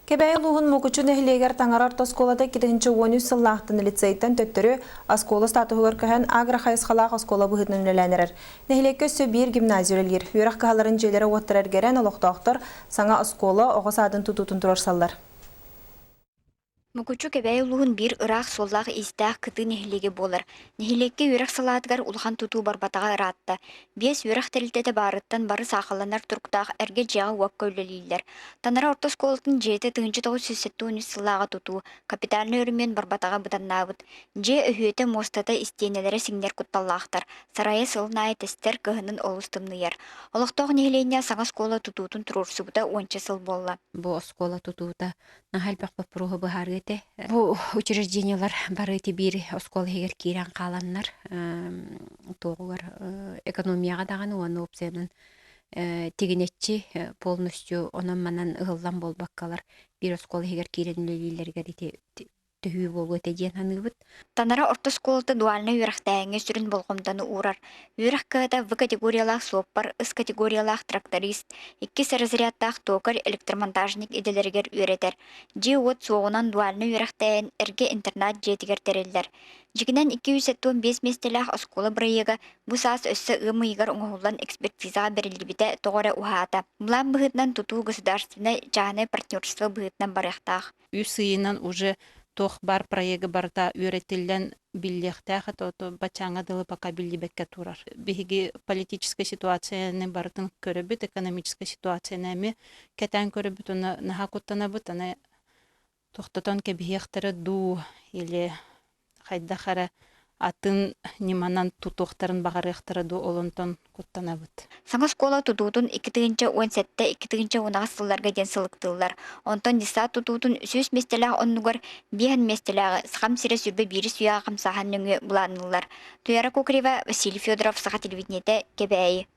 Кэбээйи улууһун Мукучу нэһилиэгэр Таҥара орто оскуолата 2013 сыллаахтан лицейтэн төттөрү оскуола статуһугар көһөн агро-хайысхалаах оскуола быһыытынан үлэлээн эрэр. Нэһилиэккэ өссө биир гимназия үлэлиир. Үөрэх кыһаларын дьиэлэрэ-уоттара эргэрэн, олохтоохтор саҥа оскуола, оҕо саадын тутуутун туруорсаллар. Мукучу Кэбээйи улууһун биир ыраах суоллаах-иистээх кытыы нэһилиэгэ буолар. Нэһилиэккэ үөрэх салаатыгар улахан тутуу барбатаҕа ыраатта. Биэс үөрэх тэрилтэтэ баарыттан бары саахалланар туруктаах эргэ дьиэҕэ-уокка үлэлииллэр. Танара орто оскуолатын дьиэтэ 1973 сыллааҕы тутуу, капитальнай өрөмүөн барбатаҕа быданнаабыт. Дьиэ өһүөтэ, муостата, истиэнэлэрэ сиҥнэр кутталлаахтар. Сарайа сылын аайы тэстэр, кыһынын олус тымныйар. Олохтоох нэһилиэнньэ саҥа оскуола тутуутун туруорсубута уонча сыл буолла. Бу оскуола тутуута наһаа элбэх боппуруоһу быһаарыы этэ. Бу учреждениелар бары ити биир оскуола иһигэр киирэн хааланнар туоҕугар экономияҕа даҕаны уонна уопсайынан тигинэччи полностью онон-манан ыһыллан буолбаккалар биир оскуола иһигэр киирэн үлэлииллэригэр ити төһүү буолуо этэ диэн саныыбыт. Танара орто оскуолата дуальнай үөрэхтээһиҥҥэ сүрүн болҕомтону уурар. Үөрэх кыһата В категориялаах суоппар, С категориялаах тракторист, иккис разрядтаах токарь, электромонтажник идэлэригэр үөрэтэр. Дьиэ-уот суоҕунан дуальнай үөрэхтээһин эргэ интернат дьиэтигэр тэриллэр. Дьиҥинэн 275 миэстэлээх оскуола бырайыага бу саас өссө ыам ыйыгар оҥоһуллан экспертизаҕа бэриллибитэ тоҕо эрэ уһаата. Былаан быһыытынан тутуу государственнай, чааһынай партнерство быһыытынан барыахтаах. Үс ыйынан уже туох баар проегы барыта үөрэтиллэн биллиэхтээх этэ, ото баччааҥҥа дылы пока биллибэккэ турар. Биһиги политическай ситуацияны барытын көрөбүт, экономическай ситуацияны эмиэ кэтээн көрөбүт, уонна наһаа куттанабыт, аны тохтотон кэбиһиэхтэрэ дуу или хайдах эрэ атын ньыманан тутуохтарын баҕарыахтара дуу, ол онтон куттанабыт. Саҥа оскуола тутуутун 2017 2018 сылларга диэн сылыктыыллар. Онтон десант тутуутун 100 миэстэлээх оннугар 5 миэстэлээҕи Сахам сирэ 21 үйэҕэ хамсааһын нөҥүө былаанныыллар. Туяра Кокорева, Василий Федоров, Саха телевидениетэ, Кэбээйи.